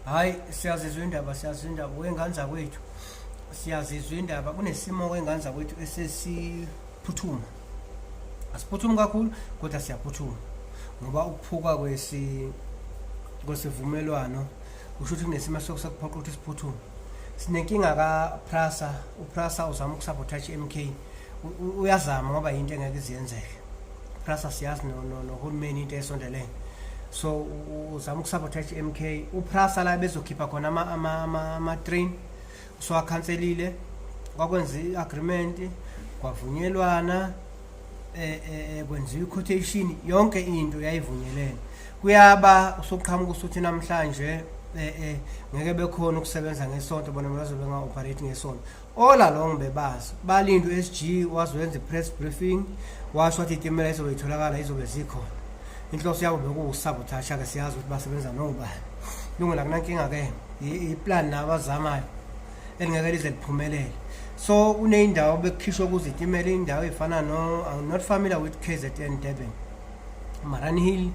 Hayi, siyazizwa indaba, siyazizwa indaba wengane zakwethu, siyazizwa indaba. Kunesimo wengane zakwethu esesiphuthuma, asiphuthumi kakhulu kodwa siyaphuthuma, ngoba ukuphuka kwesivumelwano kusho ukuthi kunesimo esokuphoqa ukuthi siphuthume. Sinenkinga kaPrasa. UPrasa uzama ukusabotage i-MK, uyazama ngoba yinto engeke iziyenzeke. Prasa siyazi nohulumeni into esondelene, so uzama ukusabotage i-MK uPrasa. La bezokhipha khona ama-train usowakhanselile, kwakwenza i-agreement, kwavunyelwana, kwenziwa i-quotation, yonke into yayivunyelene. Kuyaba usuqhamuka usuthi namhlanje ngeke bekhona ukusebenza ngesonto, bona bazobe benga-operate ngesonto. All along bebazi, balindwe u-SG wazoyenza i-press briefing, washo wathi iy'timela izobe itholakala, izobe zikhona. Inhloso yabo bekuwusabotasha-ke, siyazi ukuthi basebenza nobani. Lungela, kunankinga-ke, iplan nabo abazamayo elingeke lize liphumelele. So kuney'ndawo bekukhishwa kuzo iy'timela, iy'ndawo ey'fana no, I'm not familiar with KZN, Durban, Mariannhill,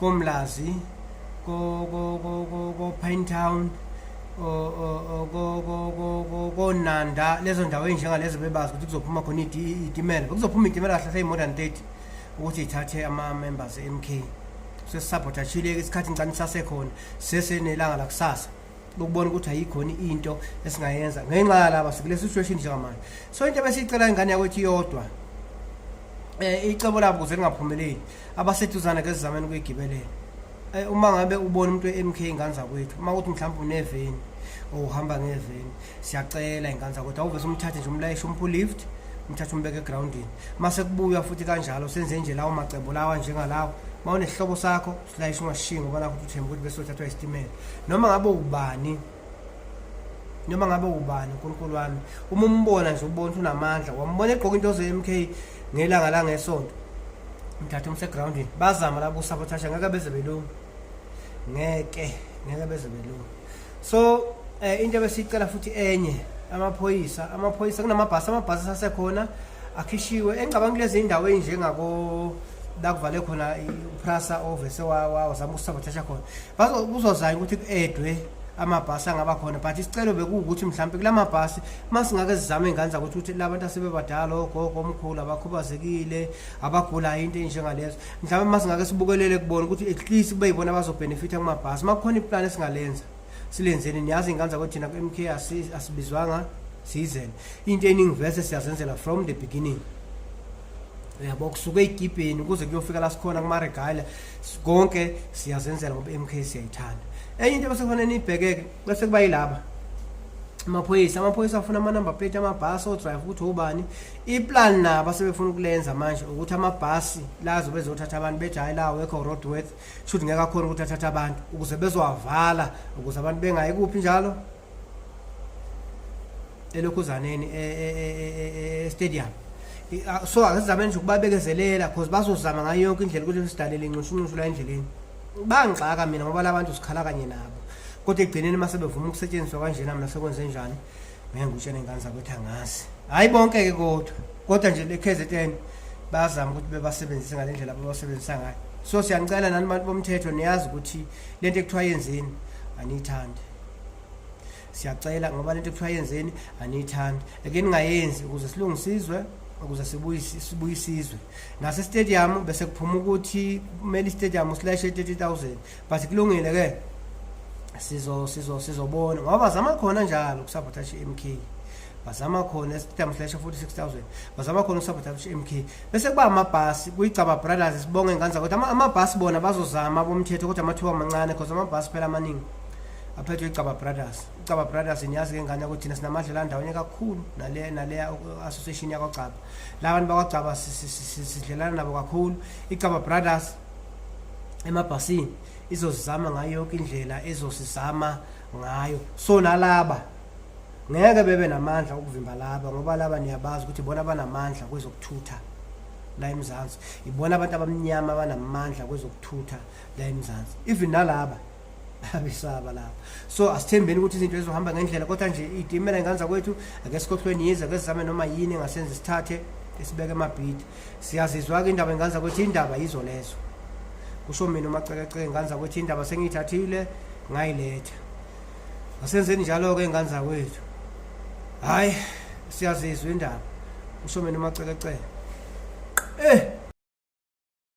koMlazi, ko Pinetown, koNanda, lezo ndawo ey'njengalezo bebazi ukuthi kuzophuma khona iy'timela. Bekuzophuma iy'timela kahle hle more than 30 ukuthi ithathe ama-members e-MK. Sesisabhotashile-ke, isikhathi ngicane sasekhona, sesenelanga lakusasa lokubona ukuthi ayikhona into esingayenza ngenxa yalaba sikule situation njengamanje. So into ebesiyicela, ingane yakwethu, iyodwa, icebo labo ukuze lingaphumeleli, abaseduzane ke sizameni ukuyigibelela. Uma ngabe ubona umuntu we-MK, ingane zakwethu, uma kuthi mhlawumbe uneveni or uhamba ngeveni, siyacela, ingane zakwethu, awuvese umthathe nje, umlayishe, umphe lift, umthathe umbeke egroundini. Mase kubuywa futhi kanjalo, senze nje lawo macebo lawa njengalawo. Uma unesihlobo sakho, silayishe, ungashiyi ngoba nakho uthemba ukuthi bese uthathwa isitimela noma ngabe ubani, noma ngabe ubani. uNkulunkulu wami, uma umbona nje, ubona ukuthi unamandla, wambona egqoka into ze-MK ngelanga langesonto, mthathe umse egroundini. Bazama labo usabotage, ngeke beze belungu, ngeke, ngeke beze belungu. So into ebesiyicela futhi enye, amaphoyisa, amaphoyisa kunamabhasi, amabhasi asasekhona akhishiwe. Engicabanga kulezi indawo ey'njengako la kuvale khona uPrasa ovese wazama ukusabotasha khona, kuzozanya ukuthi ku-edwe amabhasi angaba khona, but isicelo bekuwukuthi mhlawumbe kula mabhasi masingake sizame, ingane zakuthi, ukuthi la bantu asebebadala, ogogo, omkhulu, abakhubazekile, abagulayo, into ey'njengalezo, mhlawumbe masingake sibukelele kubona ukuthi at least kube yibona abazobhenefitha kumabhasi. Uma kukhona iplani esingalenza, silenzeni. Niyazi, ingane zakwethu, thina ku-MK asibizwanga siyizele, into eningi vese siyazenzela from the beginning, uyabo, kusuke ey'kibheni kuze kuyofika la sikhona kumaregala, konke siyazenzela ngoba i-MK siyayithanda. Enye into bese kufanele niyibhekeke bese kuba yilaba amaphoyisa. Amaphoyisa afuna ama-number plate amabhasi, odrive ukuthi ubani. Iplan nabo asebefuna ukulenza manje ukuthi amabhasi la azobe ezothatha abantu, bethi hhayi, la awekho roadworth, shuthi ngeke akhona ukuthi athathe abantu, ukuze bezowavala, ukuze abantu bengayi kuphi njalo elokhuzaneni e-stadium. So ake sizame nje ukubabekezelela, cause bazozama ngayo yonke indlela ukuthi sidalele inxushunxushu la endleleni. Bangixaka mina ngoba labantu sikhala kanye nabo, kodwa ekugcineni uma sebevuma ukusetshenziswa kanjena, mina sekwenze njani ngeke ngutshene, ingane zakwethu, angazi. Hhayi bonke-ke kodwa, kodwa nje le KZN bayazama ukuthi bebasebenzise ngale ndlela ababasebenzisa ngayo. So siyanicela nani bantu bomthetho, niyazi ukuthi lento ekuthiwa yenzeni aniyithandi. Siyacela ngoba lento ekuthiwa yenzeni aniyithandi, eke ningayenzi ukuze silungisizwe, ukuze sibuye isizwe. Nase-stadium bese kuphuma ukuthi kumele i-stadium silayishe 30,000, but kulungile ke, sizobona ngoba bazama khona njalo ukusabotage i-MK, bazama khona e-stadium silayishe 46,000, bazama khona ukusabotage i-MK. Bese kuba amabhasi kuyiCaba Brothers, sibonge ingane zakwethu. Amabhasi bona bazozama bomthetho, kodwa amathuba amancane because amabhasi phela amaningi aphethwe iCaba Brothers. ICaba Brothers, niyazi ke ngane ukuthi thina sinamadlela ndawonye kakhulu nale association yakwaCaba. La bantu bakwaCaba sidlelana nabo kakhulu. ICaba Brothers emabhasini izozama ngayo yonke indlela ezosizama ngayo, so nalaba ngeke bebe namandla okuvimba laba, ngoba laba niyabazi ukuthi bona banamandla kwezokuthutha la eMzansi, ibona abantu abamnyama abanamandla kwezokuthutha la eMzansi, even nalaba abesaba lapha. So asithembeni ukuthi izinto zizohamba ngendlela, kodwa nje iy'timela, ingane zakwethu, ake sikhohlweni yize, ake sizame noma yini engasenza sithathe esibeke emabhidi. Siyazizwa-ke indaba, ingane zakwethu, indaba yizo lezo, kusho mina uMacekeceke. Ingane zakwethu, indaba sengiyithathile ngayiletha. Asenzeni njalo-ke ngane zakwethu. Hhayi, siyazizwa indaba. Usho mina uMacelecele. Eh!